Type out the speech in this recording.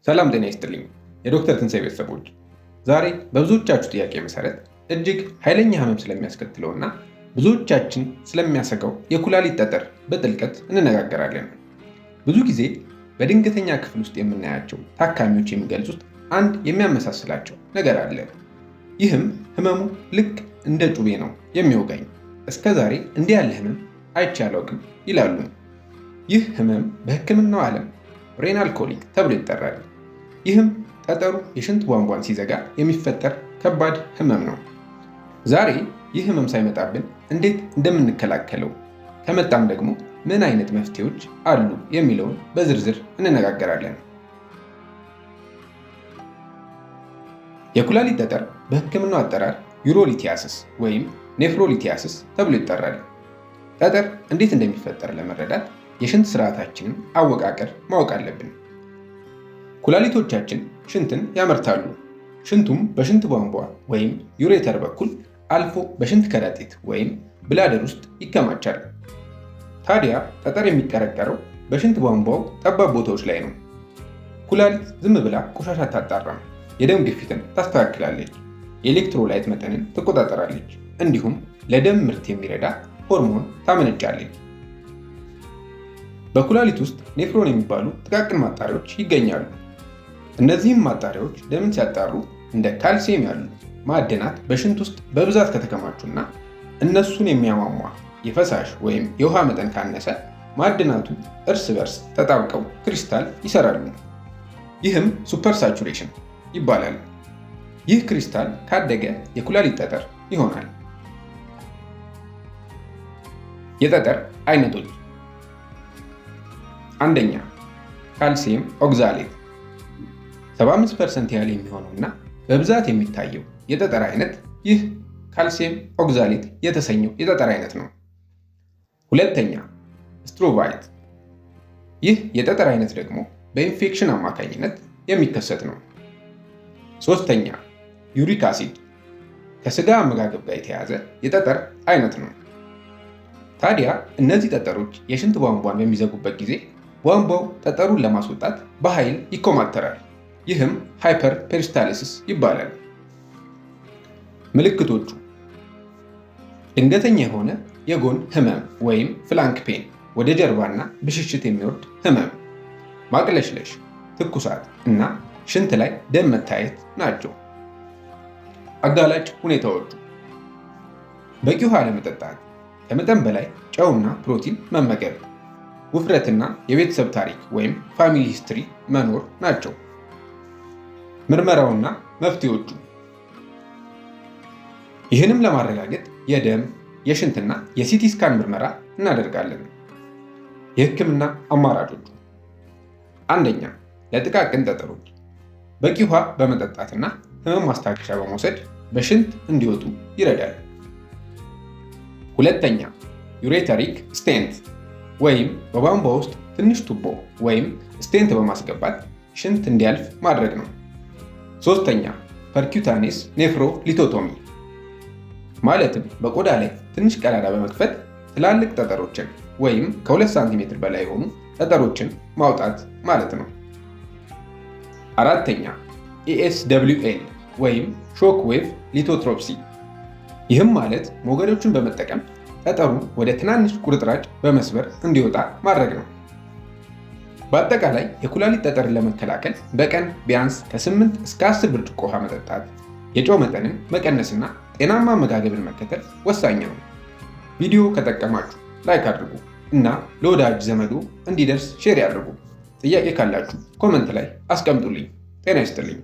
ሰላም ጤና ይስጥልኝ የዶክተር ትንሳኤ ቤተሰቦች፣ ዛሬ በብዙዎቻችሁ ጥያቄ መሰረት እጅግ ኃይለኛ ህመም ስለሚያስከትለውና ብዙዎቻችን ስለሚያሰጋው የኩላሊት ጠጠር በጥልቀት እንነጋገራለን። ብዙ ጊዜ በድንገተኛ ክፍል ውስጥ የምናያቸው ታካሚዎች የሚገልጹት አንድ የሚያመሳስላቸው ነገር አለ። ይህም ህመሙ ልክ እንደ ጩቤ ነው የሚወጋኝ፣ እስከ ዛሬ እንዲህ ያለ ህመም አይቼ አላውቅም ይላሉ። ይህ ህመም በህክምናው ዓለም renal colic ተብሎ ይጠራል። ይህም ጠጠሩ የሽንት ቧንቧን ሲዘጋ የሚፈጠር ከባድ ህመም ነው። ዛሬ ይህ ህመም ሳይመጣብን እንዴት እንደምንከላከለው፣ ከመጣም ደግሞ ምን አይነት መፍትሄዎች አሉ የሚለውን በዝርዝር እንነጋገራለን። የኩላሊት ጠጠር በህክምናው አጠራር urolithiasis ወይም nephrolithiasis ተብሎ ይጠራል። ጠጠር እንዴት እንደሚፈጠር ለመረዳት የሽንት ስርዓታችንን አወቃቀር ማወቅ አለብን። ኩላሊቶቻችን ሽንትን ያመርታሉ። ሽንቱም በሽንት ቧንቧ ወይም ureter በኩል አልፎ በሽንት ከረጢት ወይም bladder ውስጥ ይከማቻል። ታዲያ ጠጠር የሚቀረቀረው በሽንት ቧንቧው ጠባብ ቦታዎች ላይ ነው። ኩላሊት ዝም ብላ ቆሻሻ አታጣራም። የደም ግፊትን ታስተካክላለች፣ የ electrolyte መጠንን ትቆጣጠራለች፣ እንዲሁም ለደም ምርት የሚረዳ ሆርሞን ታመነጫለች። በኩላሊት ውስጥ nephron የሚባሉ ጥቃቅን ማጣሪያዎች ይገኛሉ። እነዚህም ማጣሪያዎች ደምን ሲያጣሩ እንደ ካልሲየም ያሉ ማዕድናት በሽንት ውስጥ በብዛት ከተከማቹና እነሱን የሚያሟሟ የፈሳሽ ወይም የውሃ መጠን ካነሰ ማዕድናቱ እርስ በርስ ተጣብቀው ክሪስታል ይሰራሉ። ይህም super saturation ይባላል። ይህ ክሪስታል ካደገ የኩላሊት ጠጠር ይሆናል። የጠጠር አይነቶች፣ አንደኛ calcium oxalate፣ 75% ያህል የሚሆነውና በብዛት የሚታየው የጠጠር አይነት ይህ calcium oxalate የተሰኘው የጠጠር አይነት ነው። ሁለተኛ struvite፣ ይህ የጠጠር አይነት ደግሞ በኢንፌክሽን አማካኝነት የሚከሰት ነው። ሶስተኛ uric acid፣ ከስጋ አመጋገብ ጋር የተያያዘ የጠጠር አይነት ነው። ታዲያ እነዚህ ጠጠሮች የሽንት ቧንቧን በሚዘጉበት ጊዜ ቧንቧው ጠጠሩን ለማስወጣት በኃይል ይኮማተራል። ይህም hyperperistalsis ይባላል። ምልክቶቹ ድንገተኛ የሆነ የጎን ህመም ወይም flank pain፣ ወደ ጀርባና ብሽሽት የሚወርድ ህመም፣ ማቅለሽለሽ፣ ትኩሳት እና ሽንት ላይ ደም መታየት ናቸው። አጋላጭ ሁኔታዎቹ በቂ ውሃ አለመጠጣት፣ ከመጠን በላይ ጨውና ፕሮቲን መመገብ፣ ውፍረትና የቤተሰብ ታሪክ ወይም family history መኖር ናቸው። ምርመራውና መፍትሄዎቹ፣ ይህንም ለማረጋገጥ የደም፣ የሽንትና የ CT scan ምርመራ እናደርጋለን። የህክምና አማራጮቹ፣ አንደኛ ለጥቃቅን ጠጠሮች በቂ ውሃ በመጠጣትና ህመም ማስታገሻ በመውሰድ በሽንት እንዲወጡ ይረዳል። ሁለተኛ ureteric stent ወይም በቧንቧ ውስጥ ትንሽ ቱቦ ወይም stent በማስገባት ሽንት እንዲያልፍ ማድረግ ነው። ሶስተኛ percutaneous nephrolithotomy፣ ማለትም በቆዳ ላይ ትንሽ ቀዳዳ በመክፈት ትላልቅ ጠጠሮችን ወይም ከ2 ሳንቲሜትር በላይ የሆኑ ጠጠሮችን ማውጣት ማለት ነው። አራተኛ ESWL ወይም shock wave lithotripsy፣ ይህም ማለት ሞገዶችን በመጠቀም ጠጠሩን ወደ ትናንሽ ቁርጥራጭ በመስበር እንዲወጣ ማድረግ ነው። በአጠቃላይ የኩላሊት ጠጠርን ለመከላከል በቀን ቢያንስ ከ8 እስከ 10 ብርጭቆ ውሃ መጠጣት፣ የጨው መጠንን መቀነስና ጤናማ አመጋገብን መከተል ወሳኝ ነው። ቪዲዮ ከጠቀማችሁ like አድርጉ እና ለወዳጅ ዘመዶ እንዲደርስ share ያድርጉ። ጥያቄ ካላችሁ comment ላይ አስቀምጡልኝ። ጤና ይስጥልኝ።